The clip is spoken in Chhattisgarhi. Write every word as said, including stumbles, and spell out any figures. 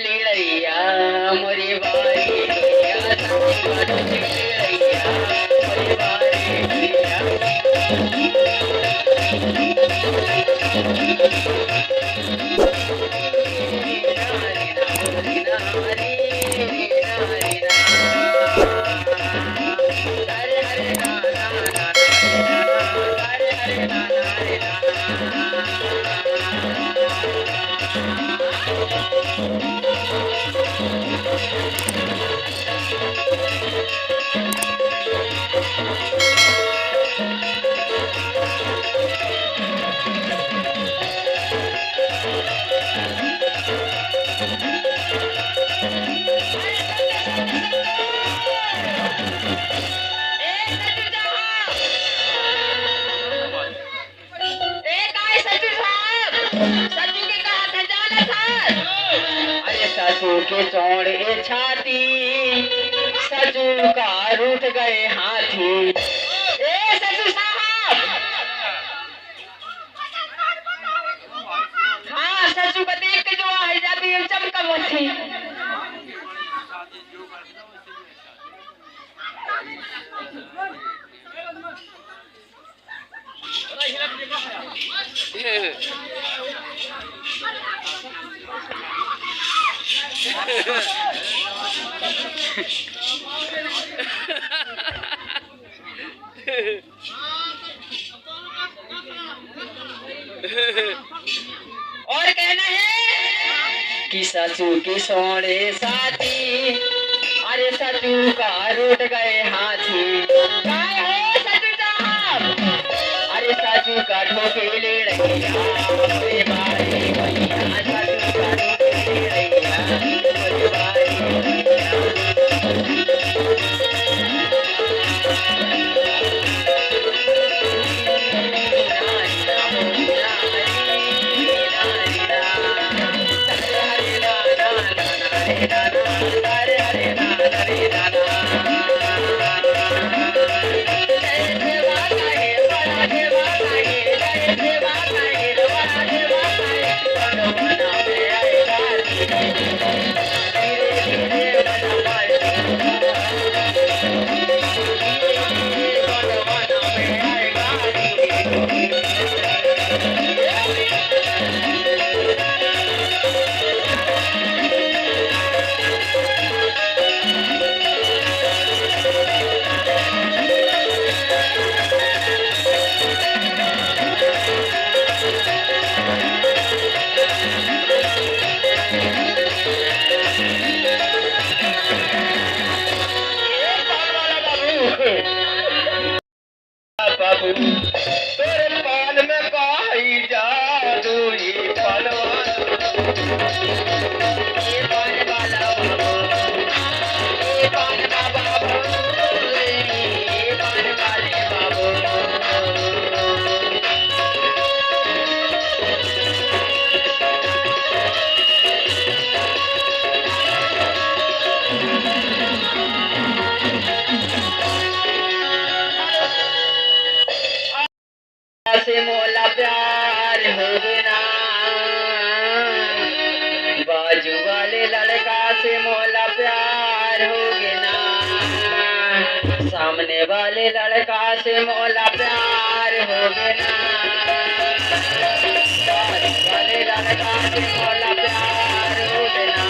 लीलैया मोरी बारी भैया, सासू का ढोके लीलैया मोरी बारी भैया। ए, काय सचू साहब? सचू के कहा था, जानत हस? अरे सचू के चौड़े छाती, सचू का रूठ गए हाथी। ए सचू साहब! हाँ, सचू का देख के जो आ जाती है, चमका होती। और कहना है कि सचू की सोने साथी, अरे सचू का रूठ गए हाथी। काय हो सचू साहब? अरे सचू का ढोके ले रही है, अरे बारी भैया, सचू का ढोके ले रही है, अरे बारी भैया। बाबू, तोरे पान में काई जादू, ई पानवा, ई पान वाला बाबू, ई पान बाबा, ई पान वाले बाबू। से मोला प्यार हो गे ना, बाजू वाले लड़का से मोला प्यार हो गे ना, सामने वाले लड़का से मोला प्यार हो गे ना, बाजू वाले लड़का से मोला प्यार हो गे ना।